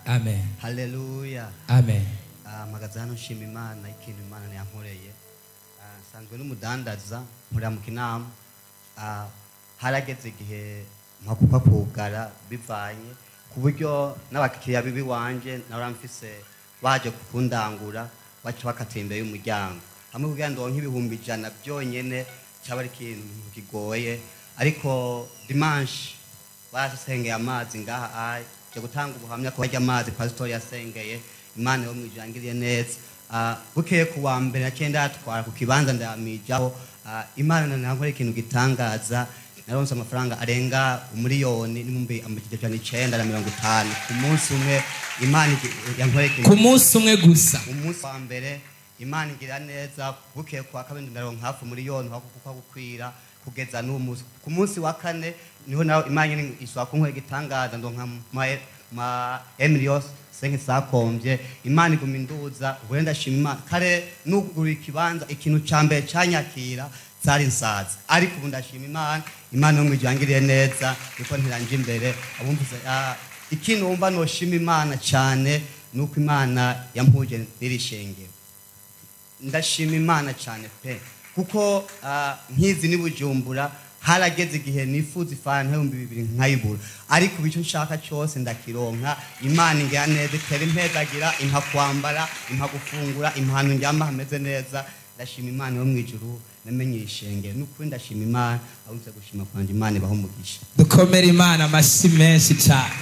Amen. Haleluya. Amen. Mpagaze hano nshima Imana ikintu Imana yankoreye. Nsanzwe n'umudandaza nkorera mu Kinama. Harageze igihe mpakuka kugara bivanye ku buryo n'abakiriya bibi wanje nahora mfise baje kundangura baca bakata imbere y'umuryango hamwe kugira ngo ndonke 100,000 byonyene, cyaba ari ikintu kigoye. Ariko dimanche barasengeye amazi ngaha, ayi je gutanga ubuhamya ko barya amazi pasitori yasengeye, Imana yo mwijuru yangiriye neza. Bukeye ku wa mbere naciye ndayatwara ku kibanza ndayamijaho. Imana nankora ikintu gitangaza, naronse amafaranga arenga 1,950,000 ku munsi umwe. Imana yankoreye ikintu ku munsi umwe gusa. Umunsi wa mbere Imana igira neza, bukeye ku wa kabiri ndaronka hafi 1,000,000 aho kuko gukwira kugeza n'uwo munsi. Ku munsi wa kane niho nawe Imana nyene isubira kunkorera igitangaza, ndonka ma emiliyoni senke sakomvye. Imana iguma induza. Ubu ndashima Imana. Kare nugura ikibanza, ikintu ca mbere canyakira zari insazi, ariko ubu ndashima Imana. Imana yo mwijuru yangiriye neza niko ntiranje imbere. Abumvise, ikintu wumva noshima Imana cane nuko Imana yampuje n'iri shengero. Ndashima Imana cyane pe, kuko nkizi ni Bujumbura harageze igihe nifuza ifanta 2000 nkayibura, ariko ubu icyo nshaka cyose ndakironka. Imana ingira neza, itera impezagira, impa kwambara, impa gufungura, impano njyama hameze neza. Ndashima Imana yo mwijuru namenye ishengero. Nukuri ndashima Imana. Abumvise gushima kwanje, Imana ibahe umugisha. Dukomere Imana amashyi menshi cyane.